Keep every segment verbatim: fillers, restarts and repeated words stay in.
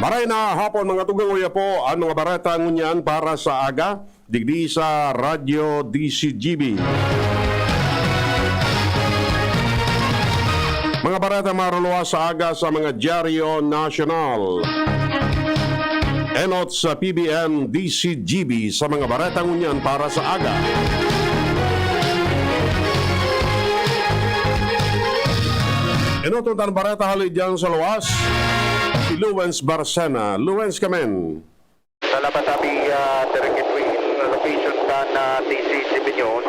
Maray na hapon, mga tugang, uya po an mga bareta ngunyan para sa aga, digdi sa Radyo D C G B. Mga bareta maruluwas sa aga sa mga dyaryo nasyonal. Enot sa P B N D C G B sa mga bareta ngunyan para sa aga. Enoton tan bareta hali diyan sa luwas, si Luwens Barcena. Luwens, kamen. Salamat, abi, ah, Direk Edwin. Location kan, ah, D C G B News.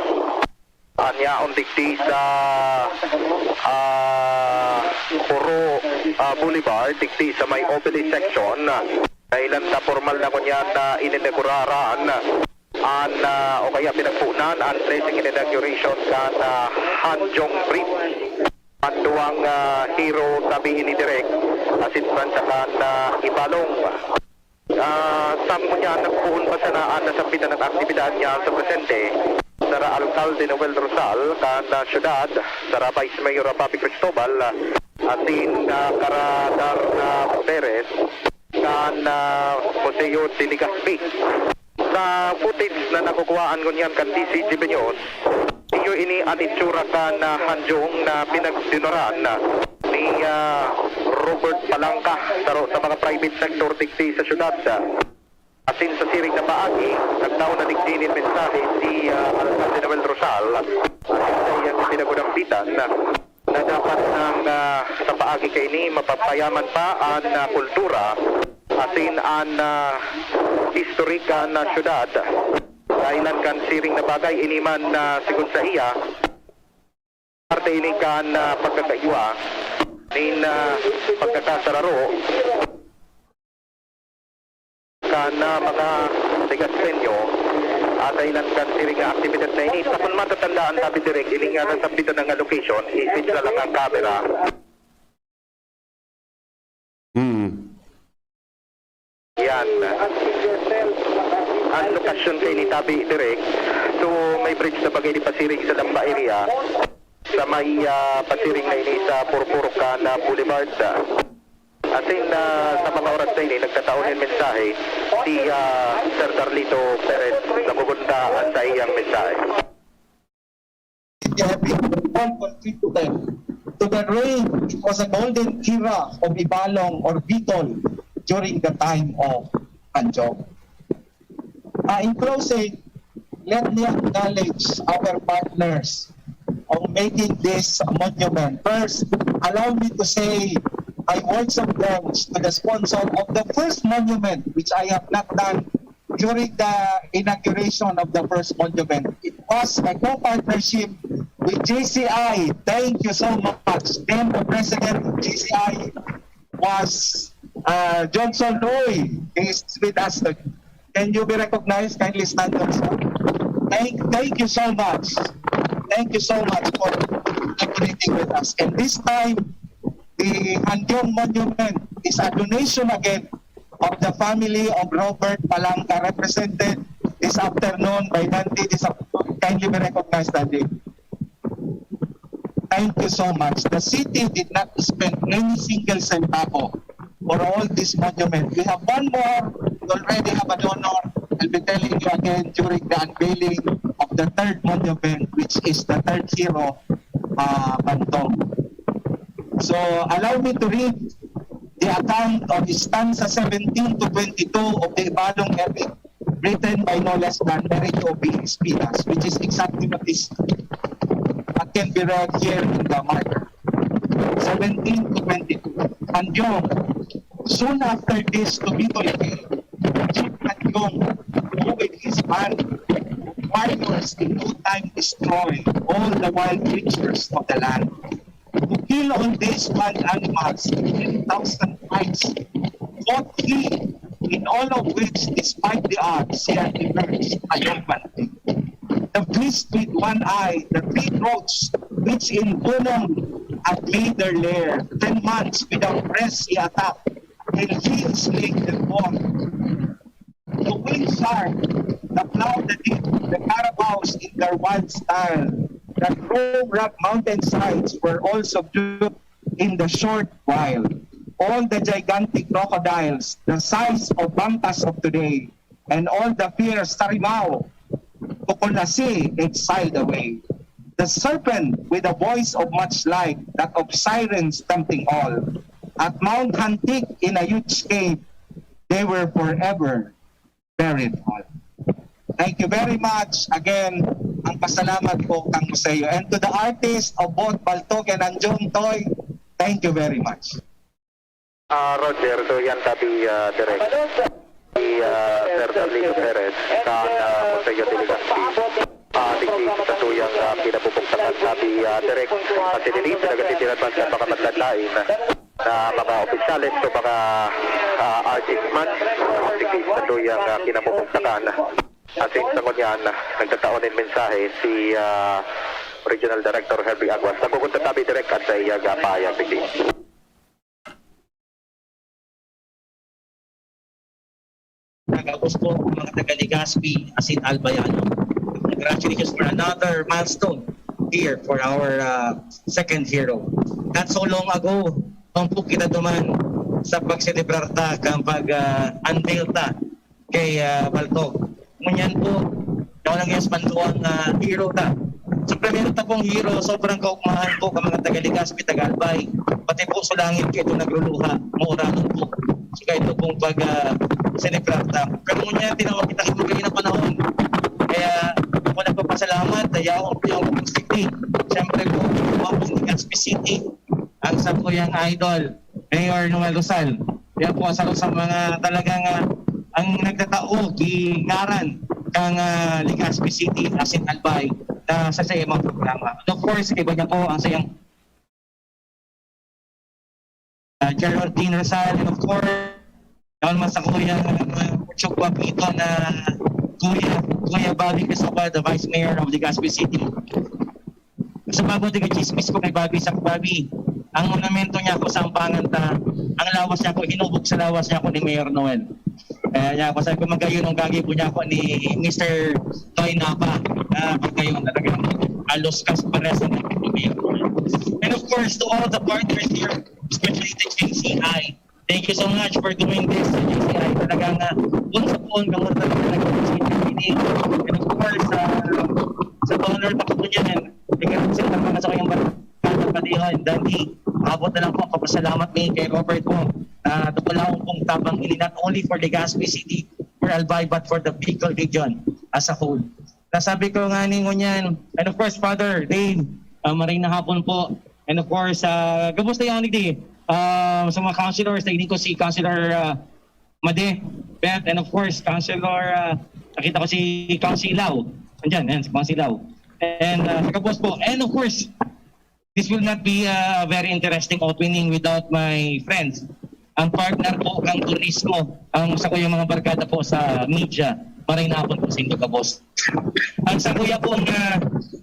An yaon digdi sa, ah, Puro, ah, Boulevard, digdi sa may Obelisk section. Kailan ta pormal na ngunyan na ininaguraran an, ah, o kaya pinagponan an blessing and inauguration kan, ah, Hanjong Bridge. An duwang, ah, hero tabi ini, Direk, asin pran sa kan, ah, Ibalong. Ah, sa ngunyan, nagpoon pa sana an nasambitan na aktibidad niya sa presente, sara Alkalde Noel Rosal kan, ah, syudad, sara Vice Mayor, ah, Papi Cristobal, ah, asin, ah, Kara Darna Perez kan, ah, Museo de Legazpi. Sa footage na nakukuhaan ngunyan kan D C G B News, iyo ini an itsura kan, ah, Hanjong na pinagdinuran ni, ah, Robert Palanca, saro sa mga private sector digdi sa syudad. Asin sa siring na paagi, nagtao na digdi nin mensahe si, ah, Alcalde Noel Rosal, asin sa iyang pinagunampitan, na dapat nang, ah, sa paagi kaini mapapayaman pa an, ah, kultura asin an, ah, istorika na syudad. Kailan kan siring na bagay, ini man, ah, sigon sa iya, parte ini kan, ah, pagkakaigwa nin, ah, pagkakasararo kan, ah, mga Legazpeño, at dahilan kan siring nga aktibidad na ini. Sa kun matatandaan tabi, Direk, ini nga nasambitan na nga location, isip na lang ang kamera. Hmm. Yan. Ang lokasyon kaini tabi, Direk. So, may bridge na bagay di pasiring sa Lamba area. Sa may, ah, pasiring na ini sa Purpurkan, ah, Boulevard. Asin, ah, sa mga oras na ini, nagtatao nin mensahe si, ah, Sir Carlito Perez. Napupunta an saiyang mensahe. All contributed to the rain. It was a golden era of Ibalong or Bicol during the time of Anjong. Uh, in closing, let me acknowledge our partners on making this monument. First, allow me to say my words of thanks to the sponsor of the first monument, which I have not done during the inauguration of the first monument. It was a co-partnership with G C I. Thank you so much. Then the president of G C I was, uh, Johnson Roy. He is with us. Can you be recognized? Kindly stand also. Thank, thank you so much. Thank you so much for collaborating with us. And this time, the Hanjong Monument is a donation again of the family of Robert Palanca, represented this afternoon by Dante. This af-, kindly be recognized, Dante. Thank you so much. The city did not spend any single centavo for all this monument. We have one more. We already have a donor. I'll be telling you again during the unveiling of the third monument, which is the third hero, uh, Bantog. So, allow me to read the account of stanza seventeen to twenty-two of the Ibalong Epic, written by no less than Merito B. Espinas, which is exactly what is, what can be read here in the marker. Seventeen to twenty-two. And yun, soon after this, to be fulfilled, Chief Anjong, who with his band of warriors in no time destroy all the wild creatures of the land. To kill all these wild animals in ten thousand fights, fought he, in all of which, despite the odds, he had emerged triumphantly. The beast with one eye, the three throats, which in Bunong had made their lair, ten months without rest he attacked, till he slayed them all. The winged shark, the plow, the deep, the carabaos in their wild style that roam rock mountainsides were all subdued in the short while. All the gigantic crocodiles, the size of Bantas of today, and all the fierce Sarimao, Kukulasi exiled away. The serpent with a voice of much like that of sirens tempting all. At Mount Hantik in a huge cave, they were forever buried all. Thank you very much. Again, ang pasalamat po kang museo. And to the artists of both Baltog and Anjun Toy, thank you very much. Ah, Roger, so yan tabi, ah, direct. Si ah, Sir Carlito Perez kan ah, Museo de Legazpi. Ah, digdi sa tuyang ah, kinabubuktakan tabi, ah, direct. At sinilip na nagtitiran man sa mga matandaan na mga opisyales o mga ah, artist man. Digdi sa tuyang ah, kinabubuktakan. At sa instangon yan, nagtatao nin mensahe si ah, Regional Director Herbie Aguas. Nagugunta tabi direct at sa iyang ah, pahayag, digdi. Tapos po, mga taga Legazpi, as in Albayano. Congratulations for another milestone here for our uh, second hero. Not so long ago, kung po kita duman sa pagselebrar ta, kang pag-unveil ta kay uh, Baltog. Ngunyan po, daw lang yung banduang uh, hero ta. Sa primero ta pong hero, sobrang kaugmahan po ka mga taga Legazpi, taga Albay. Pati po sulangit kayo nagluluha, muuranon po. So kayo pong pag uh, selebrar ta. Pero ngunyan, tinawag kita kayo kayo na panahon. Kaya ako nagpapasalamat, kaya ako po yung City. Siyempre po, ako po Legazpi City. Ang sa po yung idol, Mayor Noel Rosal. Yan po, sa, sa mga talagang uh, ang nagtatao, gingaran kang uh, Legazpi City, as in Albay, na sa sa mga programa. And of course, iba niya po ang sayang uh, Geraldine Rosal, and of course, naman sa kuya uh, Chok Papito na kuya, kuya Bobby Cristobal, the Vice Mayor of Legazpi City. Sa bago, tiga chismis ko kay Bobby sa Bobby. Ang monumento niya ako sa ampangan ta, ang lawas niya ako, hinubog sa lawas niya ako ni Mayor Noel. Kaya niya ako sabi ko, magayon ang gagi po niya ako ni Mister Toy Napa. Uh, magayon talaga. Alos kas pares ang Mayor Noel. And of course, to all the partners here, especially the J C I, Thank you so much for doing this sa G C I. Talagang uh, kung sa puon ka mo talaga nag-consider ini. And of course, uh, sa honor na po niyan, ikaw sa mga sa kayong barkada, Padihon, Dandi, abot na lang po ang papasalamat ni kay Robert po. Uh, Tukulaon pong tabang ini not only for Legazpi City, for Albay, but for the Bicol region as a whole. Nasabi ko nga ni ngunyan, and of course, Father Dave, uh, maray na hapon po. And of course, uh, gabos na yung di, uh, sa mga councilors, na ko si Councilor uh, Made, Beth, and of course, Councilor, uh, nakita ko si Councilor Lau. Andyan, yan, si Councilor Lau. And uh, sa gabos po, and of course, this will not be a very interesting opening without my friends. Ang partner po ng turismo, ang sa kuyang mga barkada po sa media, maray na hapon po sa inyo, kabos. Ang sa kuya pong uh,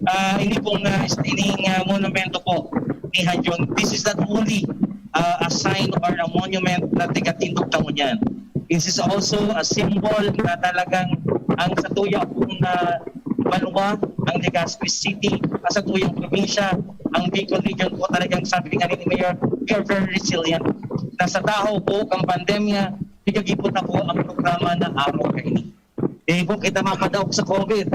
uh, ini pong uh, ining uh, monumento po ni Hanjong, this is not only uh, a sign or a monument na tigatindog kamo niyan. This is also a symbol na talagang ang sa tuya pong uh, banwa, ang Legazpi City, ang sa tuyang probinsya, ang Bicol Region po talagang sabi nga ni Mayor, we are very resilient. Nasa tahaw po ang pandemya, pigagipot na po ang programa na araw kaini. Di po kita mapadaog sa COVID.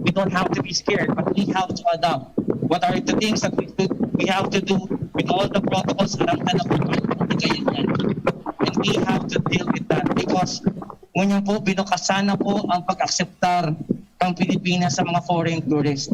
We don't have to be scared, but we have to adapt. What are the things that we, do, we have to do with all the protocols alam ka na po kayo yan. And we have to deal with that because ngunyan po, binukasan na po ang pag-akseptar ng Pilipinas sa mga foreign tourists.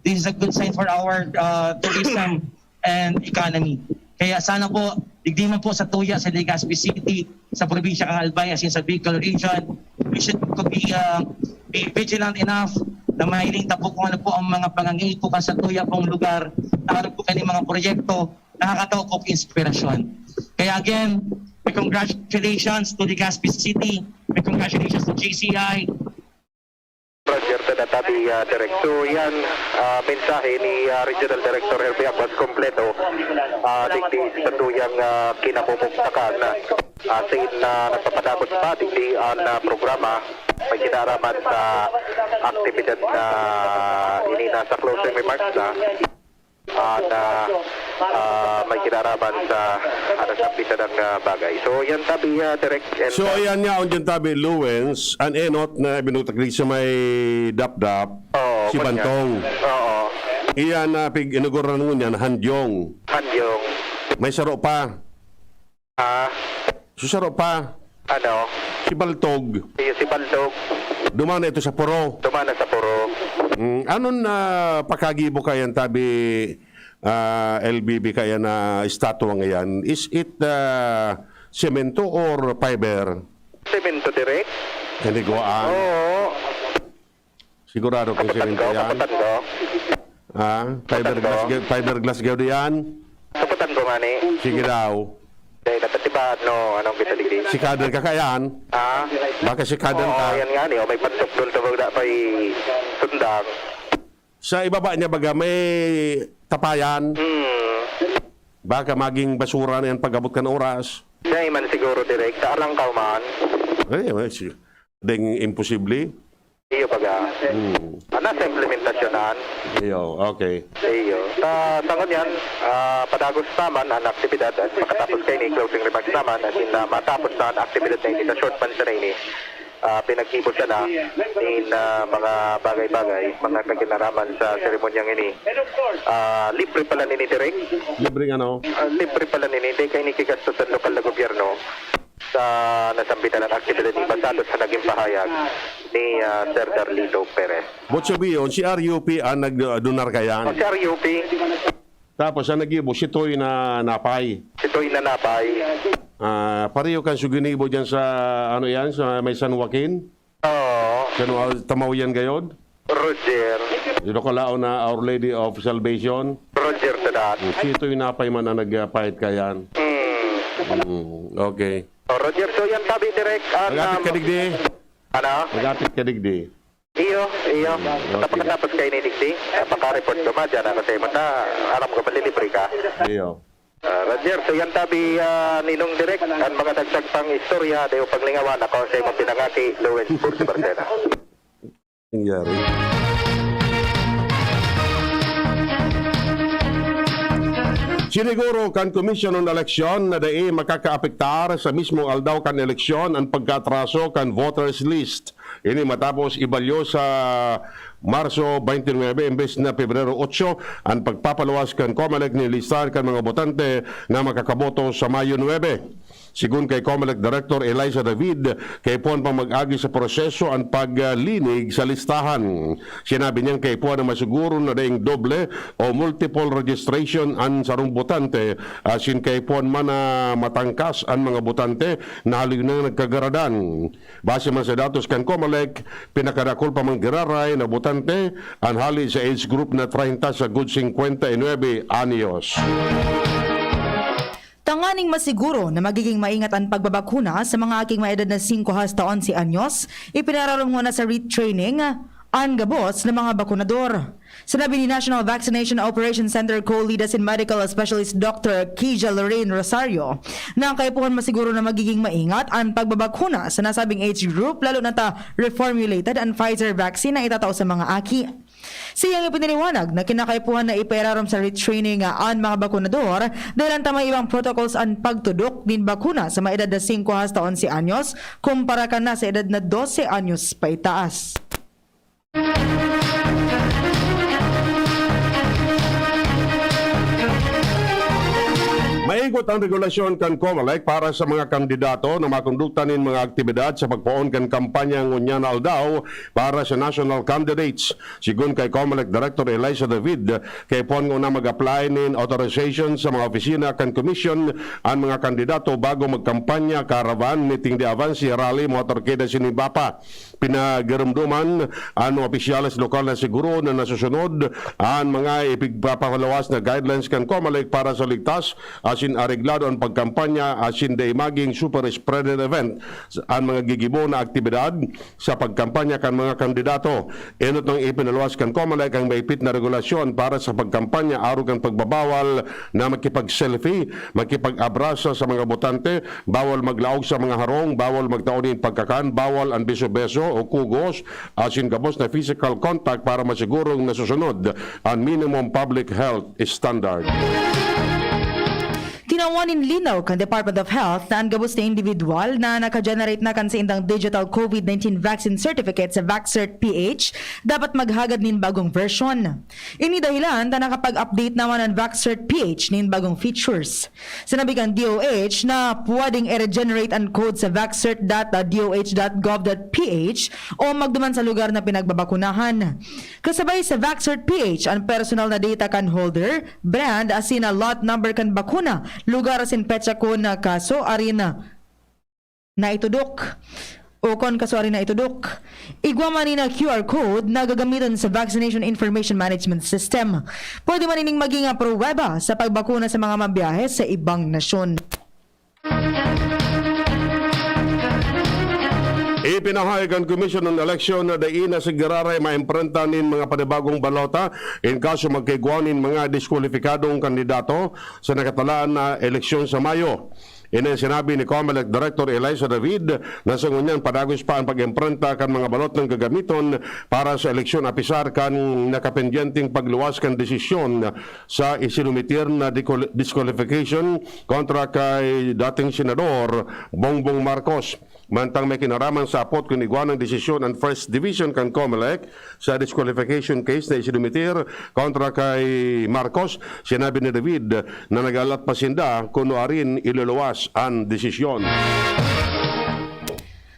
This is a good sign for our uh, tourism and economy. Kaya sana po, digdi man po sa tuya sa Legazpi City, sa probinsya ng Albay, as in sa Bicol region, we should be, uh, be vigilant enough na mahiling ta po kung ano po ang mga pangangaipo kan sa tuya pong lugar, na ano po kani mga proyekto, nakakataw po inspirasyon. Kaya again, my congratulations to Legazpi City, my congratulations to G C I, Roger, Tadatabi, uh, Direk. So yan, uh, mensahe ni uh, Regional Director Herby Aguas kompleto uh, digdi sa tuyang uh, kinamumugtakan. Uh, sa in, uh, nagpapadagos pa digdi ang uh, programa, may kinaraman sa aktibidad na ini nasa closing remarks na. At uh, Ah, may kinaraman sa, ano, sa pisa ng, ah, bagay. So, yan tabi, ah, Direk. And, So, ah, ayan nga, on dyan tabi, Luwens, an enot na binutak di sa may Dapdap, Oo, si kunya. Bantong. Oo. Iyan na pig-inugurang ngunyan, Handyong. Handyong. May saro pa. Ah. So, saro pa. Ano? Si Baltog. Iyo, si Baltog. Dumana ito sa Puro. Dumana sa Puro. Mm, anon na pakagibo kayan tabi, ah, L B B kaya na estatwa ngayan? Is it, ah, semento or fiber? Semento, Direk. Hindi ko, ah. Oo. Sigurado kung Kaputan semento ko, yan? Kaputan ko. Ah, Kaputan fiberglass ko. ga-, fiberglass gawdi yan? Kaputan ko nga ni. Sige daw. Dahil napatibad, no, anong kita digdi? Si Kader ka kayan? Ah? Baka si Kader Oo, ka? Yan nga ni. O, may pantukdol sa bagda pa'y sundang. Sa ibaba niya baga, may tapayan? Hmm. Baka maging basura na yan pag-abot kan oras? Dahil man siguro, Direk. Sa Arangkaw man. Eh, well, si-, ding imposible. Iyo baga. Hmm. Ah, nasa implementasyonan. Iyo, okay. Iyo. Sa, sa ngunyan, ah, padagos naman ang aktibidad at makatapos kaini, closing remarks naman, as in, ah, matapos na ang aktibidad na ini, sa short man siya na ini, ah, pinagkibo siya na in, ah, mga bagay-bagay, mga kaginaraman sa seremonyang ini. Ah, libre pala nini, Direk. Libre ano? Ah, libre pala nini, di kayo nikigastos sa lokal na gobyerno. Sa nasambitan ng aktibidad ni, basado sa naging pahayag ni, ah, Sir Darlito Perez. Bot sabiyon, si R U P ang nag-, ah, donar kayan. O, si R U P. Tapos, ang nag-ibo, si Toy na Napay. Si Toy na Napay. Ah, pareho kan suginibo dyan sa, ano yan, sa may San Joaquin? Oo. San Joa-, Tamaw yan gayod? Roger. Dito ko laon na Our Lady of Salvation. Roger sa daan. Si Toy Napay man ang nagpahit kayan. Hmm. Mm, okay. O, Roger, so yan tabi, Direk, ang, Magapit ka um, digdi. Ano? Magapit ka digdi. Iyo, iyo. Hmm, okay. Tapos, tapos kayo ni digdi, ah, pagka-report ko, madyan ako sa imo na aram ko, malilibre ka. Iyo. Ah, Roger, so yan tabi, ah, Ninong Direk, ang mga dagdag pang istorya, di mo panglingawan ako sa imong pinangaki, Lawrence Bursi Barcena. Nangyari. Siniguro kan Commission on Election na dai makakaapektar sa mismong aldaw kan eleksyon an pagkaatraso kan voters list. Ini matapos ibalyo sa Marso twenty-nine imbes na Pebrero otso an pagpapaluwas kan COMELEC nin listahan kan mga botante na makakaboto sa Mayo nuebe. Segun kay COMELEC Director Eliza David, kaipuhan pang mag-agi sa proseso an paglinig sa listahan. Sinabi niyang kaipuhan na masiguro na daing doble o multiple registration an sarong botante, asin kaipuhan man na matangkas an mga botante na haloy na nagkagaradan. Base man sa datos kan COMELEC, pinakadakul pa man giraray na botante an hale sa age group na treinta sagud cincuenta y nueve anyos. Tanganing masiguro na magiging maingat an pagbabakuna sa mga aking may edad na singko hasta onse anyos, ipinararom ngona sa retraining an gabos na mga bakunador. Sinabi ni National Vaccination Operations Center co-lead asin medical specialist Doctor Kija Lorraine Rosario na kaipuhan masiguro na magiging maingat an pagbabakuna sa nasabing age group, lalo na ta reformulated an Pfizer vaccine na itatao sa mga aki. Siyang ipinaliwanag na kinakaipuhan na ipairarom sa retraining an mga bakunador dahil an ta may ibang protocols an pagtudok nin bakuna sa mga edad na singko hasta onse anyos kumpara kan nasa edad na dose anyos paitaas. Maigot ang regulasyon kan COMELEC para sa mga kandidato na makondukta nin mga aktibidad sa pagpoon kan kampanya ngunyan na aldaw para sa national candidates. Segun kay COMELEC Director Eliza David, kaipuhan ngona mag-apply nin authorization sa mga opisina kan Commission an mga kandidato bago magkampanya, caravan, meeting de avance, rally, motorcade asin iba pa. Pinagirumdoman an mga opisyales lokal na siguro na nasusunod an mga ipigpapaluwas na guidelines kan COMELEC para sa ligtas asin areglado an pagkampanya asin dai magin super spreader event an mga gigibo na aktibidad sa pagkampanya kan mga kandidato. Enot nang ipinaluwas kan COMELEC ang mahigpit na regulasyon para sa pagkampanya arog kan pagbabawal na makipag-selfie, makipag-abrasa sa mga botante, bawal maglaog sa mga harong, bawal magtao nin pagkakan, bawal an beso-beso o kugos, asin gabos na physical contact para masigurong nasusunod an minimum public health standard. Tinawan nin linaw kan Department of Health na an gabos na indibidwal na naka-generate na kan saindang digital COVID nineteen vaccine certificate sa VaxCert P H dapat maghagad nin bagong version. Ini dahilan ta nakapag-update naman an VaxCert P H nin bagong features. Sinabi kan D O H na pwedeng i-regenerate an code sa vaxcert dot D O H dot gov dot P H o magduman sa lugar na pinagbabakunahan. Kasabay sa VaxCert P H an personal na data kan holder, brand asin na lot number kan bakuna, lugar asin petsa kun kaso arin na naitudok o kon kaso arin na itudok. Igwa man ni na Q R code na gagamiton sa Vaccination Information Management System. Pwede man ining maging, ah, pruweba sa pagbakuna sa mga mabiyahe sa ibang nasyon. Ipinahayag kan Commission on Election na dai na sigiraray maimprenta nin mga panibagong balota in kaso magkaigwa nin mga diskwalipikadong kandidato sa nakatalaan na eleksyon sa Mayo. Ini an sinabi ni Comelec Director Eliza David na sa ngunyan padagos pa an pag-imprenta kan mga balot na gagamiton para sa eleksyon apisar kan nakapendyenteng pagluwas kan desisyon sa isinumitir na dikol-, disqualification kontra kay dating Senador Bongbong Marcos. Mantang may kinaraman sa apot kun igwa nin desisyon an First Division kan Comelec sa disqualification case na isinumitir kontra kay Marcos, sinabi ni David na nag-alat pa sinda kun nuarin iluluwas an desisyon.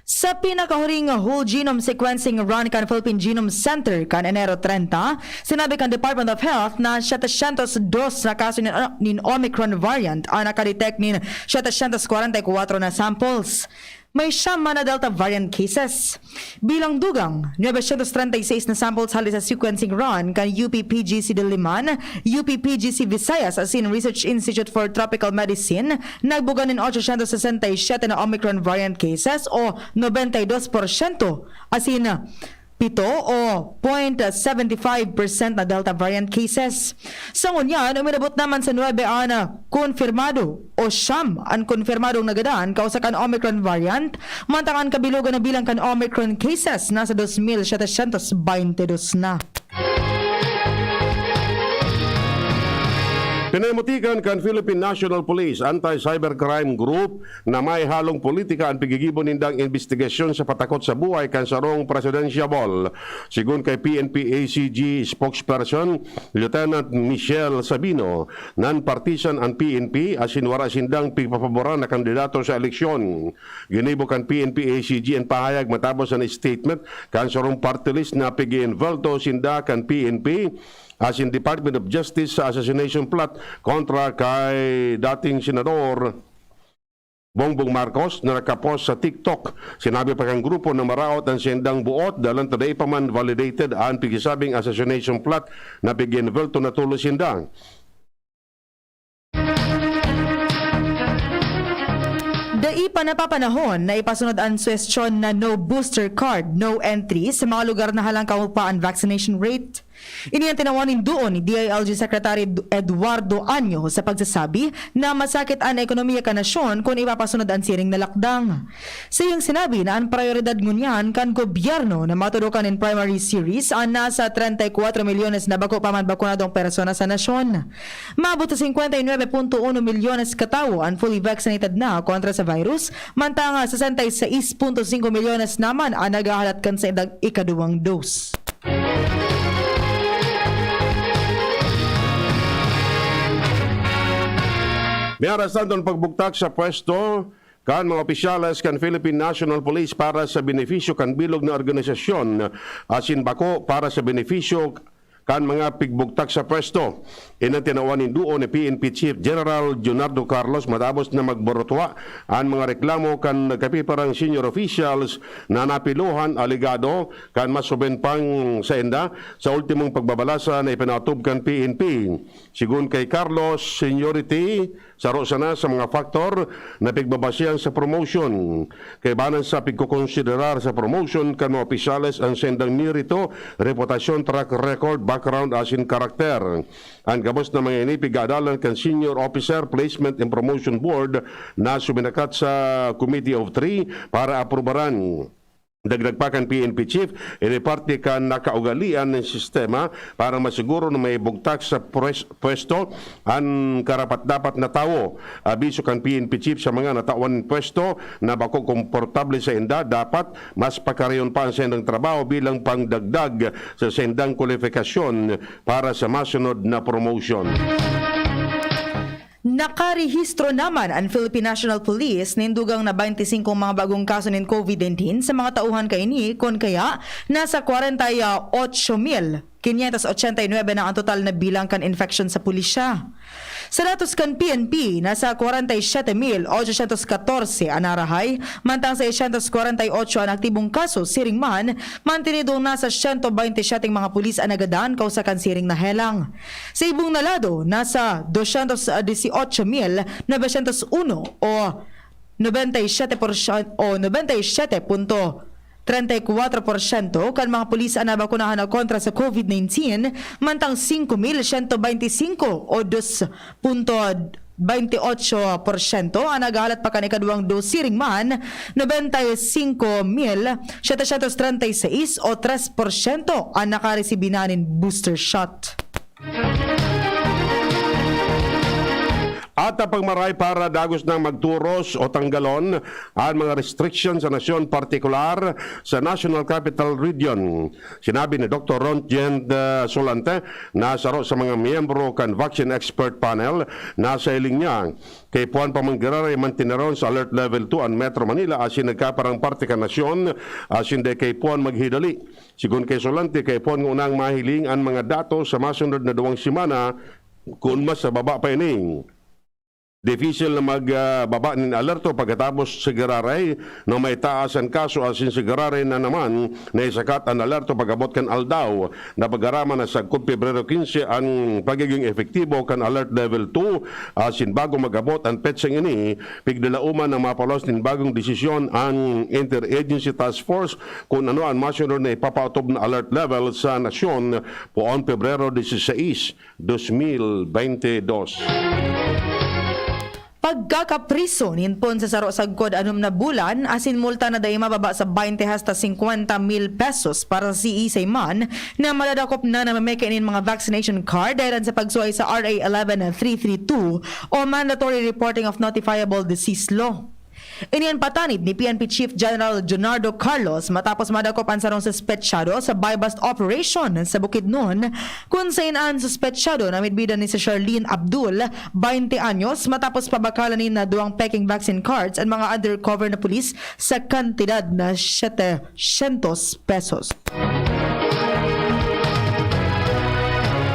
Sa pinakahuring whole genome sequencing run kan Philippine Genome Center kan Enero treinta, sinabi kan Department of Health na setecientos dos na kaso nin, nin Omicron variant an nakadetect nin setecientos kwarenta y kuwatro na samples. May siyam man na Delta variant cases. Bilang dugang, nuebe syentos treinta y seis na samples hale sa sequencing run kan U P P G C Diliman, U P P G C Visayas asin Research Institute for Tropical Medicine nagbuga nin ocho syentos sesenta y siyete na Omicron variant cases o nobenta y dos porsyento, asin pito o point seventy five percent na Delta variant cases. Sa ngunyan, umirabot naman sa nuebe an konfirmado o siyam an konfirmadong nagadan kausa kan Omicron variant, mantang an kabilogan na bilang kan Omicron cases nasa dos mil setecientos baynte dos na. Pinamutikan kan Philippine National Police Anti-Cybercrime Group na may halong politika an piggigibo nindang imbestigasyon sa patakot sa buhay kan sarong presidensiabol. Sigon kay P N P A C G spokesperson Lieutenant Michelle Sabino, non-partisan an P N P asin wara sindang pigpapaboran na kandidato sa eleksyon. Ginibo kan P N P A C G an pahayag matapos an statement kan sarong party list na pig-iinvolto sinda kan P N P asin Department of Justice sa assassination plot kontra kay dating Senador Bongbong Marcos na nakapost sa TikTok. Sinabi pa kan grupo na maraot an saindang buot, dangan ta dai pa man validated an pigsasabing assassination plot na pig-iinvolto na tulos sinda. Dai pa napapanahon na ipasunod an suwestyon na no booster card, no entry sa mga lugar na halangkaw pa an vaccination rate. Ini an tinawan nin duon ni D I L G Secretary Eduardo Año sa pagsasabi na masakit an ekonomiya kan nasyon kun ipapasunod an siring na lakdang. Sa iyang sinabi na an prayoridad ngunyan kan gobyerno na matudokan nin primary series an nasa treinta y cuatro milyones na bako pa man bakunadong persona sa nasyon. Maabot sa cincuenta y nueve punto uno milyones ka tawo an fully vaccinated na kontra sa virus, mantang sesenta y seis punto singko milyones naman an naghahalat kan saindang ikaduwang dose. May arestantong pagbugtak sa pwesto kan mga opisyales kan Philippine National Police para sa benepisyo kan bilog na organisasyon asin bako para sa benepisyo kan mga pigbugtak sa pwesto. Ini an tinawan nin duon ni P N P Chief General Leonardo Carlos matapos na magburutwa an mga reklamo kan nagkapiparang senior officials na napilohan alegado kan mas suben pang sainda sa ultimong pagbabalasa na ipinatub kan P N P. Sigon kay Carlos, seniority saro sana sa mga faktor na pigbabasehan sa promotion. Kaibanan sa pigkokonsiderar sa promotion kan mga opisyales an saindang merito, reputasyon, track record, background asin karakter. An gabos na mga ini pig-aadalan kan Senior Officer Placement and Promotion Board na suminakat sa Committee of Three para aprubaran. Dagdag pa kan P N P chief, ini parte kan nakaugalian nin sistema para masiguro na may bugtak sa pwes-, pwesto an karapat-dapat na tawo. Abiso kan P N P chief sa mga natawan nin pwesto na bako komportable sainda, dapat mas pakarayon pa an saindang trabaho bilang pangdagdag sa saindang kwalifikasyon para sa masunod na promotion. Nakarehistro naman an Philippine National Police nin dugang na baynte singko mga bagong kaso nin COVID nineteen sa mga tauhan kaini, kun kaya nasa kwarenta y ocho mil quinientos ochenta y nuebe na ang total na bilang kan infection sa pulisya. Sa datos kan P N P, nasa kwarenta y siyete mil ochocientos katorse an narahay, mantang seiscientos kwarenta y ocho an aktibong kaso, siring man, mantinidong nasa siyento baynte y siyete mga pulis an nagadan kausa kan siring na helang. Sa ibong na lado, nasa doscientos dieciocho mil novecientos uno o nobenta y siete porsyento o nobenta y siete punto treinta y cuatro porsyento kan mga pulis an nabakunahan na kontra sa COVID nineteen, mantang singko mil siyento baynte singko o dos punto baynte otso porsyento an naghahalat pa kan ikaduwang dos, siring man, nobenta y singko mil setecientos treinta y seis o tres porsyento an nakaresibi na nin booster shot. At ang pagmaray para dagos nang magturos o tanggalon an mga restriction sa nasyon, partikular sa National Capital Region. Sinabi ni Doktor Rontgen, ah, Solante, na saro sa mga miyembro kan Vaccine Expert Panel, na sa hiling niya, kaipuhan pa man giraray mantineron sa Alert Level two an Metro Manila asin nagkaparang parte kan nasyon, asin dai kaipuhan maghidali. Sigon kay Solante, kaipuhan ngunang mahiling an mga datos sa masunod na duwang semana kun mas nababa pa ini. Dipisil na mag, ah, baba nin alerto pagkatapos sa giraray na may taas an kaso asin sa giraray na naman na isakat an alerto pag-abot kan aldaw. Napagaraman na sagkod Pebrero quince an pagigin epektibo kan Alert Level two, asin bago mag-abot an petsang ini, pigdalaoman na mapalos nin bagong desisyon an Interagency Task Force kun ano an masunod na ipapaotob na alert level sa nasyon poon Pebrero dieciséis, dos mil veinte y dos. Pagkakapriso nin pon sa saro sagkod anom na bulan asin multa na dai mababa sa baynte hasta singkwenta mil pesos para sa siisay man na madadakop na namameke nin mga vaccination card dahelan sa pagsuhay sa R A eleven three three two o Mandatory Reporting of Notifiable Disease Law. Ini an patanid ni P N P Chief General Junardo Carlos matapos madakop an sarong suspetsado sa buy-bust operation sa Bukidnon, kun saen an suspetsado na midbidan ni si Charlene Abdul, baynte anyos, matapos pabakalan nin duwang peking vaccine cards an mga undercover na pulis sa kantidad na setecientos pesos.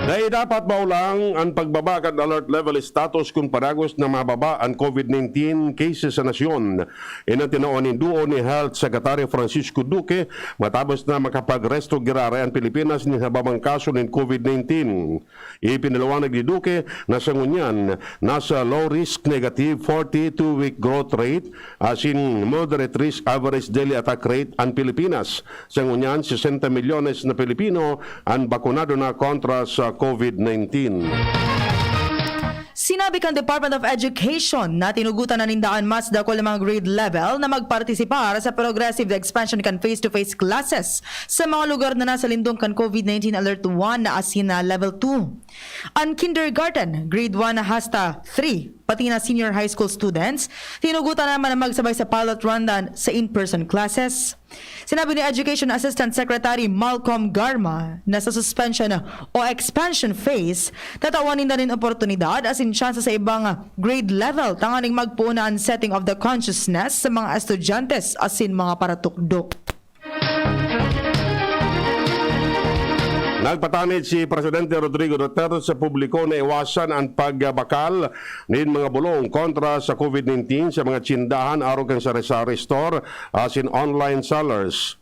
Dai dapat maulang an pagbaba kan alert level status kun padagos na mababa an COVID nineteen cases sa nasyon. Ini an tinawan nin duo ni Health Secretary Francisco Duque matapos na makapagresto giraray an Pilipinas nin hababang kaso nin COVID nineteen. Ipinaliwanag ni Duque na sa ngunyan, nasa low risk negative forty-two-week growth rate asin moderate risk average daily attack rate an Pilipinas. Sa ngunyan, sesenta milyones na Pilipino an bakunado na kontra sa COVID nineteen. Sinabi kan Department of Education na tinugotan na ninda an mas dakul na mga grade level na magpartisipar sa progressive expansion kan face-to-face classes sa mga lugar na nasa lindong kan COVID nineteen Alert one na asin na Level two. An kindergarten, grade one hasta three, pati na senior high school students, tinugotan naman na magsabay sa pilot run na sa in-person classes. Sinabi ni Education Assistant Secretary Malcolm Garma na sa suspension o expansion phase, tatawan ninda nin oportunidad asin tsansa sa ibang grade level tanganing magpoon na an setting of the consciousness sa mga estudyante asin mga paratukdo. Nagpatanid si Presidente Rodrigo Duterte sa publiko na iwasan an pagbakal nin mga bulong kontra sa COVID nineteen sa mga tsindahan arog kan sari-sari store asin online sellers.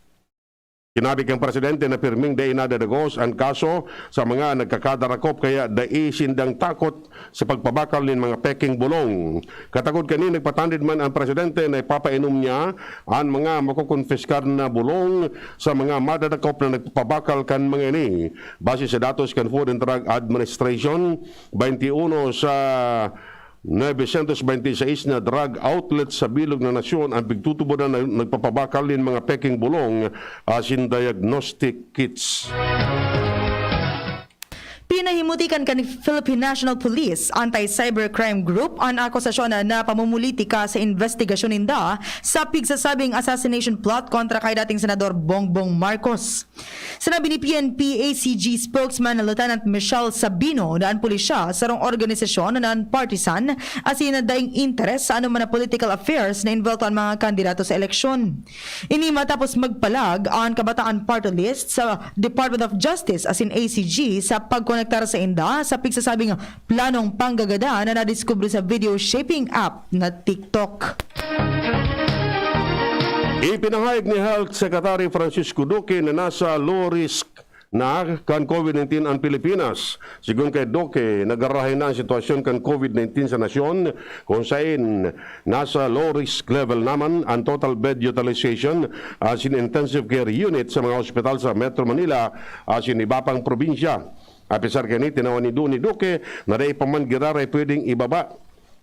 Sinabi kan Presidente na pirming dai nadadagos an kaso sa mga nagkakadarakop kaya dai sindang takot sa pagpabakal nin mga peking bulong. Katagod kani, nagpatanid man an Presidente na ipapainom niya an mga makokonpiskar na bulong sa mga madadakop na nagpapabakal kan mga ini. Base sa datos kan Food and Drug Administration, baynte uno sa novecientos veintiseis na drug outlet sa bilog na nasyon an pigtutubodan na nagpapabakal nin mga peking bulong asin diagnostic kits. Pinahimuti kan, kan Philippine National Police Anti-Cybercrime Group an akusasyon na, na pamumulitika sa investigasyon ninda sa pigsasabing assassination plot kontra kay dating Senador Bongbong Marcos. Sinabi ni P N P A C G spokesman na Lieutenant Michelle Sabino na an pulisya sarong organisasyon na non-partisan asin na daing interes sa anoman na political affairs na involto an mga kandidato sa eleksyon. Ini matapos magpalag an Kabataan Party List sa Department of Justice asin A C G sa pagkonektar sa inda sa pigsasabing planong panggagadan na nadiskubre sa video shaping app na TikTok. Ipinahayag ni Health Secretary Francisco Duque na nasa low risk na kan COVID nineteen an Pilipinas. Sigon kay Duque, nagarahay na an sitwasyon kan COVID nineteen sa nasyon, kung sain nasa low risk level naman an total bed utilization asin intensive care unit sa mga ospital sa Metro Manila asin iba pang probinsya. Apisar kaini, tinawan nindo ni Duque na dai pa man giraray pwedeng ibaba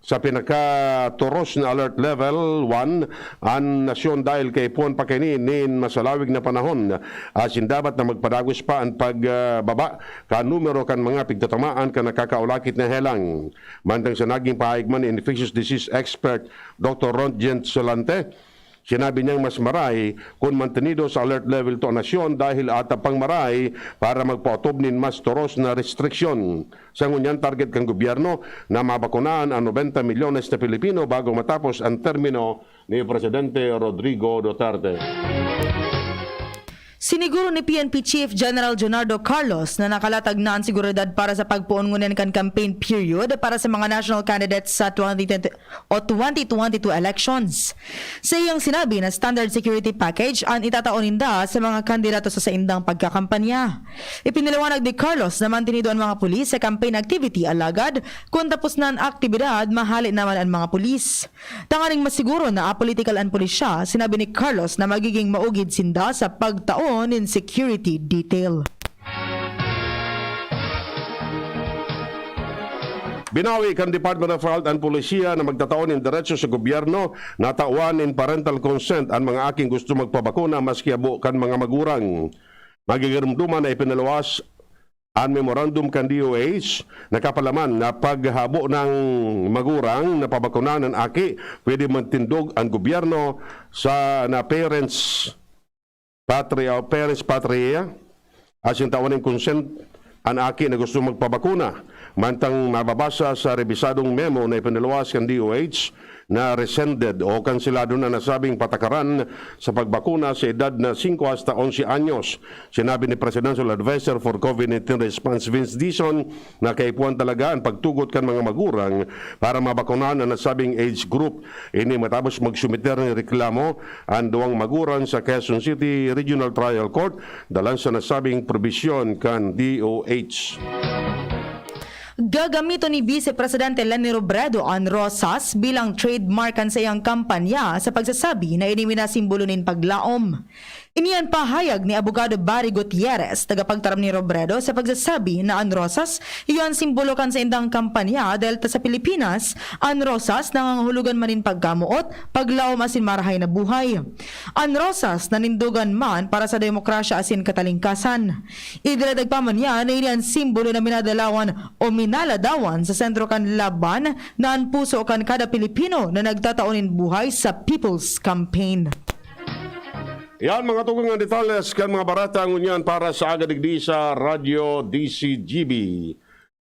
sa pinakatoros na alert level one an nasyon dahil kaipuhan pa kaini nin masalawig na panahon, asin dapat na magpadagos pa an pagbaba kan numero kan mga pigtatamaan kan nakakaulakit na helang. Mantang sa naging pahayag man ni infectious disease expert Doctor Ron Jean Solante, sinabi niyang mas maray kun mantenido sa alert level two an nasyon dahil atap pang maray para magpaotob nin mas toros na restriksyon. Sa ngunyan, target kan gobyerno na mabakunahan an nobenta milyones na Pilipino bago matapos an termino ni Presidente Rodrigo Duterte. Siniguro ni P N P Chief General Leonardo Carlos na nakalatag na an seguridad para sa pagpoon ngunyan kan campaign period para sa mga national candidates sa twenty twenty o twenty twenty-two elections. Sa iyang sinabi na standard security package an itatao ninda sa mga kandidato sa saindang pagkakampanya. Ipinaliwanag ni Carlos na mantenido an mga pulis sa campaign activity, alagad kun tapos na an aktibidad, mahale naman an mga pulis. Tanganing masiguro na apolitikal an pulisya, sinabi ni Carlos na magiging maugid sinda sa pagtao nin security detail. Binawi kan Department of Health an polisiya na magtatao nin derecho sa gobyerno na tawan nin parental consent an mga aking gusto magpabakuna maski habo kan mga magurang. Magigirumduman na ipinaluwas an memorandum kan D O H na kapalaman na paghabo ng magurang na pabakunan an aki, pwede magtindog ang gobyerno sa na parents patria o parents patria, asin tawan nin consent an aki na gusto magpabakuna. Mantang mababasa sa rebisadong memo na ipinaluwas kan D O H na rescinded o kanselado na nasabing patakaran sa pagbakuna sa edad na singko hasta onse anyos. Sinabi ni Presidential Advisor for COVID nineteen Response Vince Dizon na kaipuhan talaga an pagtugot kan mga magurang para mabakunahan an nasabing age group. Ini matapos magsumiter nin reklamo an duwang magurang sa Quezon City Regional Trial Court dalan sa nasabing probisyon kan D O H. Gagamiton ni Vice Presidente Leni Robredo an rosas bilang trademark kan saiyang kampanya sa pagsasabi na ini minasimbolo nin paglaom. Ini an pahayag ni Abogado Barry Gutierrez, tagapagtaram ni Robredo, sa pagsasabi na an rosas iyo an simbolo kan saindang kampanya dahil ta sa Pilipinas, an rosas nangangahulugan man nin pagkamoot, paglaom asin marahay na buhay. An rosas nanindogan man para sa demokrasya asin katalingkasan. Idinagdag pa man niya na ini an simbolo na minadalawan o minaladawan sa sentro kan laban na an puso kan kada Pilipino na nagtatao nin buhay sa People's Campaign. Yan, mga tugang, ang detalles kan mga bareta ngunyan para sa aga digdi sa Radyo D C G B.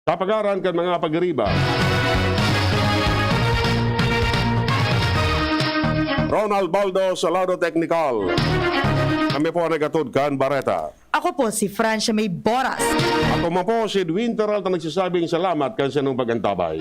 Sa pagaran kan mga pagiriba, Ronald Baldo sa lado teknikal. Kami po ang naghatod kan bareta. Ako po si Francia May Boras. Ako man po si Edwin Peralta, nagsasabing salamat kan sa inyong pag-antabay.